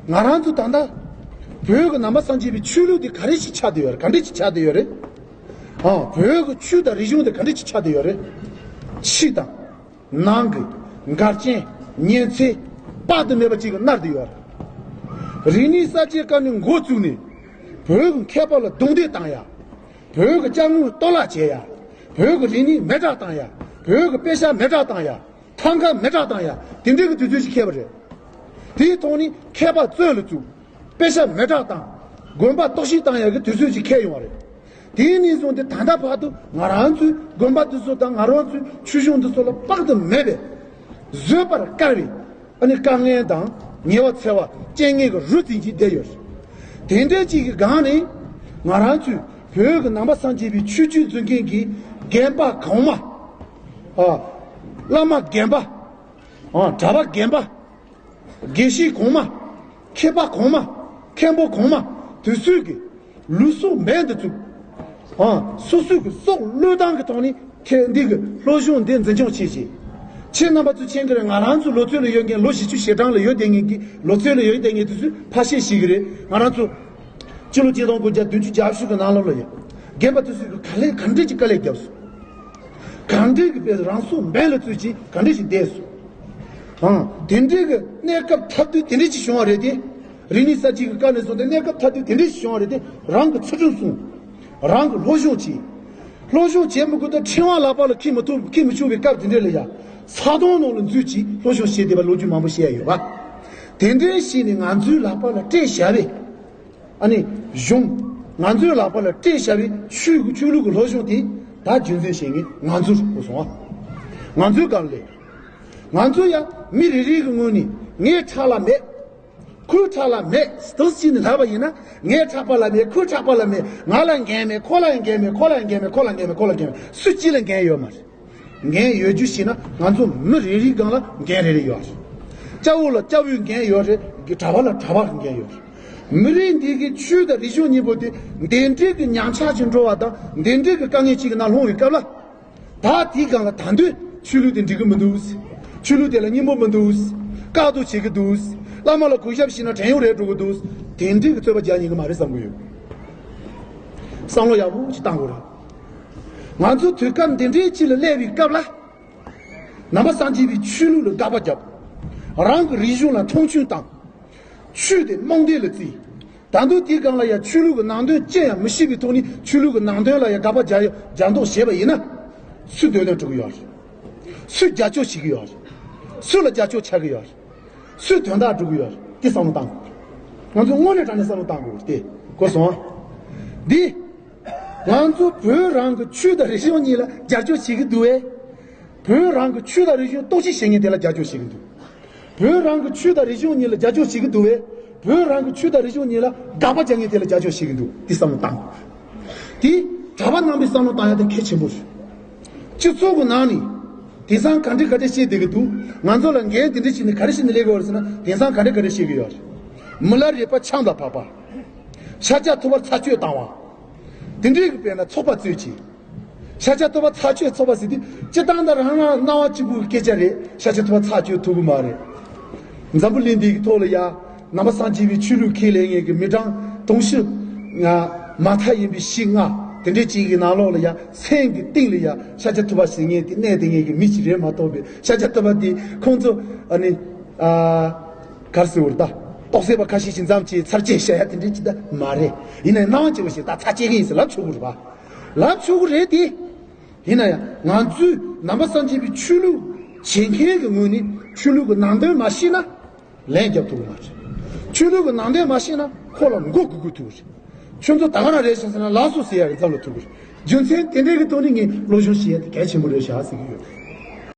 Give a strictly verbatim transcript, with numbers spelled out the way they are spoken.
ང་རང་ཚོ་ད་ལྟ་བོད་ཀྱི་ནང་པ་སངས་རྒྱས་པའི་ཆོས་ལུགས་དེ་ག་རེ་ཞིག་ཆགས་བསྡད་ཡོད་རེད། ག་འདྲ་ཞིག་ཆགས་བསྡད་ཡོད་རེད། ཨང་། བོད་ཀྱི་ཆོས་དང་རིག་གཞུང་དེ་ག་འདྲ་ཞིག་ཆགས་བསྡད་ཡོད་རེད། ཕྱི་དང་། ནང་གི་འགལ་རྐྱེན། ཉེན་ཚན། དཔག་ཏུ་མེད་པ་ཅིག་གིས་མནར་བསྡད་ཡོད་རེད། རིག་གནས་གསར་བརྗེའི་སྐབས་ནས་འགོ་བཙུགས་ནས། བོད་ཀྱི་མཁས་པ་ལ་རྡུང་རྡེག་བཏང་ཡ། བོད་ཀྱི་ཅ་དངོས་གཏོར་བརླག་བྱས་ཡ། བོད་ཀྱི་རིག་གནས་མེ་སྲེག་བཏང་ཡ། བོད་ཀྱི་དཔེ་ཆ་མེ་སྲེག་བཏང་ཡ། ཐང་ག་མེ་སྲེག་བཏང་ཡ། དེ་འདྲའི་གི་དུས་ཚོད་ཅིག་འཁེལ་བ་རེད། དེའི་ཐོག་ནས་མཁས་པ་བཙོན་ལ་བཙུགས། དཔེ་ཆ་མེ་སྲེག་བཏང་། དགོན་པ་གཏོར་བཤིག་བཏང་ཡ་གི་དུས་ཚོད་ཅིག་འཁེལ་ཡོང་བ་རེད། དེའི་ནས་བཟུང་སྟེ་ད་ལྟ་བར་དུ་ང་རང་ཚོའི་དགོན་པ་འདི་ཚོ་དང་ང་རང་ཚོའི་ཆོས་གཞུང་འདི་ཚོ་ལ་དཔག་ཏུ་མེད་པའི་བཟོད་པར་དཀའ་བའི། ཨ་ནི་དཀའ་ངལ་དང་ཉེ་བར་འཚེ་བ་རྐྱེན་ངན་གྱི་རུ་འཛིན་གྱིས་བསྡད་ཡོད། དེ་འདྲའི་ཅིག་གི་སྒང་ནས་ང་རང་ཚོས་བོད་ཀྱི་ནང་པ་སངས་རྒྱས་པའི་ཆོས་བརྒྱུད་འཛིན་མཁན་གྱི་རྒན་པ་གོང་མ། ཨ། བླ་མ་རྒན་པ། ཨ། གྲྭ་པ་རྒན་པ། དགེ་བཤེས་གོང་མ། མཁས་པ་གོང་མ། མཁན་པོ་གོང་མ། དེ་ཚོས་ཀྱི་ལུས་སྲོག་འབེན་དུ་བཙུགས། ཨ། སོ་སོའི་གི་སྲོག་བློས་བཏང་གི་ཐོག་ནས་ཁྱེད་འདི་གི་སློབ་སྦྱོང་འདི་འཛིན་སྐྱོང་བྱེད་ཅིག་ཁྱེད་རྣམ་པ་ཚོས་མཁྱེན་གི་རེད། ང་རང་ཚོ་ལོ་ཚོད་ལ་ཡོད་མཁན། ལོ་བཞི་བཅུ་ཞེ་གྲངས་ལ་ཡོད་བསྡད་མཁན་གྱི། ལོ་ཚོད་ལ་ཡོད་བསྡད་མཁན་དེ་ཚོས་ཕར་བཤད་ཤེས་གི་རེད། ང་རང་ཚོ་སྤྱི་ལོ་ཆིག་སྟོང་དགུ་བརྒྱ་བདུན་ཅུ་གྱ་བཞི་གི་ནང་ལོགས་ལ་ཡོད། རྒན་པ་དེ་ཚོས་ག་ལེ་ག་འདྲས་ཀྱི་དཀའ་ལས་བརྒྱབ་སོང་། ག་འདྲས་ཀྱི་དཔེ་རང་སྲོག་འབེན་ལ་བཙུགས་ཀྱིས་ག་འདྲས་ཤིག་བསྡད་སོང་། ཨང་། དེ་འདྲས་ཀྱི་གནས་སྐབས་ཐབས་དུས་དེ་འདྲས་ཅིག་བྱུང་བ་རེད་དེ། རིག་གནས་གསར་བརྗེ་གི་སྐབས་ནས་བཟུང་སྟེ་གནས་སྐབས་ཐབས་དུས་དེ་འདྲས་ཤིག་བྱུང་བ་རེད་དེ། རང་གི་ཚུལ་ཁྲིམས་སྲུང་། རང་གི་སློབ་སྦྱོང་བྱེད། སློབ་སྦྱོང་བྱེད་མི་དགོས་ད་ཕྲེང་བ་ལག་པ་ལ་འཁྱེར་མི་ཐུབ། འཁྱེར་མི་ཆོག་པའི་སྐབས་དེ་འདྲས་ལ་ཡ། ས་དོང་ནང་ལ་འཛུལ་གྱིས་སློབ་སྦྱོང་བྱེད་བསྡད་པ་ལོ་རྒྱུས་མང་པོ་བཤད་ཡ་ཡོད་པ། དེ་འདྲས་ཞིག་ནས་ང་ཚོའི་ལག་པ་ལ་སྤྲད་བཞག་པའི། ཨ་ནི། གཞུང་། ང་ཚོའི་ལག་པ་ལ་སྤྲད་བཞག་པའི་ཆོས་ཀྱི་ཆོས་ལུགས་ཀྱི་སློབ་སྦྱོང་དེ་ད་རྒྱུན་འཛིན་བྱེད་མཁན་ང་ཚོ་རེད། གོ་སོང་ཨ། ང་ཚོའི་སྒང་ལས། ང་ཚོ་ཡང་མི་རེ་རེ་གི་ངོས་ནས་ངའི་ཕྲག་ལ་མེད། ཁོའི་ཕྲག་ལ་མེད། དུ་ཅིག་ནས་ལབ་པ་ཡིན་ན། ངའི་ཕྲག་པ་ལ་མེད། ཁོའི་ཕྲག་པ་ལ་མེད། ང་ལ་འགན་མེད། ཁོ་ལ་འགན་མེད། ཁོ་ལ་འགན་མེད། ཁོ་ལ་འགན་མེད། ཁོ་ལ་འགན་མེད། སུ་གཅིག་ལ་འགན་ཡོད་མ་རེད། འགན་ཡོད་རྒྱུ་ཞིག་ན་ང་ཚོ་མི་རེ་རེའི་སྒང་ལ་འགན་རེ་རེ་ཡོད་རེད། སྐྱ་བོ་ལ་སྐྱ་བོའི་འགན་ཡོད་རེད། གྲྭ་པ་ལ་གྲྭ་པའི་འགན་ཡོད་རེད། མི་རིགས་འདི་གི་ཆོས་དང་རིག་གཞུང་གཉིས་པོ་དེ་འདི་འདྲའི་གི་ཉམས་ཆག་ཅིག་འགྲོ་བ་དང་། འདི་འདྲའི་གི་དཀའ་ངལ་ཅིག་གི་ནང་ལྷུང་བའི་སྐབས་ལ། ད་དེའི་སྒང་ལ་ད་དུང་ཆོས་ལུགས་དེ་འགྲིག་གི་མི་འདུག་ཆོས་ལུགས་དེ་ལ་སྙིང་པོ་མི་འདུག་བཀག་སྡོམ་བྱེད་ཀྱི་འདུག་བླ་མ་ལ་གུས་ཞབས་བྱས་ན་བྲན་གཡོག་རེད་འགྲོ་གི་འདུག་དེ་འདྲའི་གི་རྩོད་པ་རྒྱག་ཉན་གི་མ་རེད་བསམ་གི་ཡོད། བསམ་བློ་ཡག་པོ་ཅིག་བཏང་དགོས་རེད། ང་ཚོ་དུས་སྐབས་འདི་འདྲའི་ཅིག་ལ་སླེབས་པའི་སྐབས་ལ། ནང་པ་སངས་རྒྱས་པའི་ཆོས་ལུགས་ལ་དགག་པ་བརྒྱབ། རང་གི་རིག་གཞུང་ལ་མཐོང་ཆུང་བཏང་། ཆོས་དེ་རྨོངས་དད་ལ་བརྩིས། ད་དུང་དེའི་སྒང་ལ་ཡང་ཆོས་ལུགས་ཀྱི་ནང་དོན་ཅི་ཡང་མི་ཤེས་པའི་ཐོག་ནས་ཆོས་ལུགས་ཀྱི་ནང་དོན་ལ་ཡང་དགག་པ་རྒྱག་ཡ་རྒྱག་མདོག་བྱས་པ་ཡིན་ན། སུས་འདོད་དོན་སྒྲུབ་ཀྱི་ཡོད་རེད། སུས་རྒྱབ་སྐྱོར་བྱེད་ཀྱི་ཡོད་རེད། སུ་ལ་རྒྱབ་སྐྱོར་ཆགས་ཀྱི་ཡོད་རེད། སུས་དོན་དག་སྒྲུབ་ཀྱི་ཡོད་རེད། དེ་བསམ་བློ་བཏང་དགོས། ང་ཚོས་དངོས་གནས་དྲང་གནས་བསམ་བློ་བཏང་དགོས་ཏེ། གོ་སོང་ཨ། འདི། ང་ཚོ་བོད་རང་གི་ཆོས་དང་རིག་གཞུང་གཉིས་ལ་རྒྱབ་སྐྱོར་བྱེད་ཀྱི་འདུག་བས། བོད་རང་གི་ཆོས་དང་རིག་གཞུང་གཏོར་བཤིག་བྱེད་མཁན་དེ་ལ་རྒྱབ་སྐྱོར་བྱེད་ཀྱི་འདུག་བོད་རང་གི་ཆོས་དང་རིག་གཞུང་གཉིས་ལ་རྒྱབ་སྐྱོར་བྱེད་ཀྱི་འདུག་བས། བོད་རང་གི་ཆོས་དང་རིག་གཞུང་གཉིས་ལ་དགག་པ་རྒྱག་མཁན་དེ་ལ་རྒྱབ་སྐྱོར་བྱེད་ཀྱི་འདུག་དེ་བསམ་བློ་བཏང་། དེ་གྲྭ་པ་རྣམ་པས་བསམ་བློ་བཏང་ཡ་དེ་གལ་ཆེན་པོ་རེད། སྤྱི་ཚོགས་ཀྱི་ནང་ནས་དེང་སང་ག་འདྲ་ག་འདྲ་བཤད་བསྡད་ཀྱི་འདུག་ང་ཚོ་ལ་འགན་དེ་འདྲ་བྱས་ནས་ག་རེ་བྱས་ནས་སླེབས་ཀྱི་ཡོད་རེད་ཟེར་ན། དེང་སང་ག་འདྲ་ག་འདྲ་བཤད་ཀྱི་ཡོད་རེད། མི་ལ་རས་པ་ཆང་དང་ཕག་པ། ཤཱཀྱ་ཐུབ་པར་ཚར་གཅོད་བཏང་བ། དེ་འདྲའི་གི་དཔེར་ན་ཚོགས་པ་རྩོད་ཅིང་། ཤཱཀྱ་ཐུབ་པ་ཚར་གཅོད་ཚོགས་པ་ཟེར་དུས་སྤྱིར་བཏང་ད་རང་རང་སྣང་བ་གཅིག་པུའི་སྐད་ཆ་རེད། ཤཱཀྱ་ཐུབ་པ་ཚར་གཅོད་ཐུབ་ཀྱི་མ་རེད། འཛམ་བུ་གླིང་འདིའི་ཐོག་ལ་ཡ་ནང་པ་སངས་རྒྱས་པའི་ཆོས་ལུགས་ཁས་ལེན་མཁན་གྱི་མི་གྲངས་དུང་ཕྱུར་ལྔ་མ་མཐའ་ཡིན་པའི་བཞི་ལྔ་དེ་འདྲའི་ཅིག་གི་ནང་ལོགས་ལ་ཡ་སེམས་ཀྱི་གཏིང་ལ་ཡ་ཤཱཀྱ་ཐུབ་པ་ཟེར་མཁན་དེ་གནས་དེ་ངེད་ཀྱི་མི་ཞིག་རེད་མ་གཏོགས་པའི། ཤཱཀྱ་ཐུབ་པ་དེ་ཁོང་ཚོ་ཨ་ནི་ཨ་ག་རེ་ཟེར་བ་རེད། ད་རྟོགས་སད་པ་ཁ་ཤས་ཤིག་མཚམས་ཀྱི་ཚར་གཅོད་བྱ་ཡ་དེ་འདྲའི་ཅིག་ད་མ་རེད། ཡིན་ནའི་སྣང་བ་སྐྱེ་བ་ཞིག་ད་ཚར་གཅོད་མཁན་ཡིན་ཟེར་ལབ་ཆོག་གི་རེད་པ། ལབ་ཆོག་གི་རེད་དེ། ཡིན་ན་ཡང་ང་ཚོས་ནང་པ་སངས་རྒྱས་པའི་ཆོས་ལུགས་བྱེད་མཁན་གྱི་ངོས་ནས་ཆོས་ལུགས་ཀྱི་ནང་དོན་མ་ཤེས་ན་ལན་རྒྱབ་ཐུབ་ཀྱི་མ་རེད། ཆོས་ལུགས་ཀྱི་ནང་དོན་མ་ཤེས་ན་ཁོ་ལ་མགོ་སྒུར་དགོས་ཐུག་གི་རེད། ཁྱོད་ཚོ་ད་ག་རང་རེད་ཤག་ཟེར་ན་ལགས་སོ་ཟེར་ཡ་གི་མཚམས་ལ་ཐུག་གི་རེད། རྒྱུ་མཚན་དེ་འདྲའི་གི་ཐོག་ནས་ངས་སློབ་སྦྱོང་བྱེད་ཡ་དེ་གལ་ཆེན་པོ་རེད་ཤག་ཟེར་གི་ཡོད།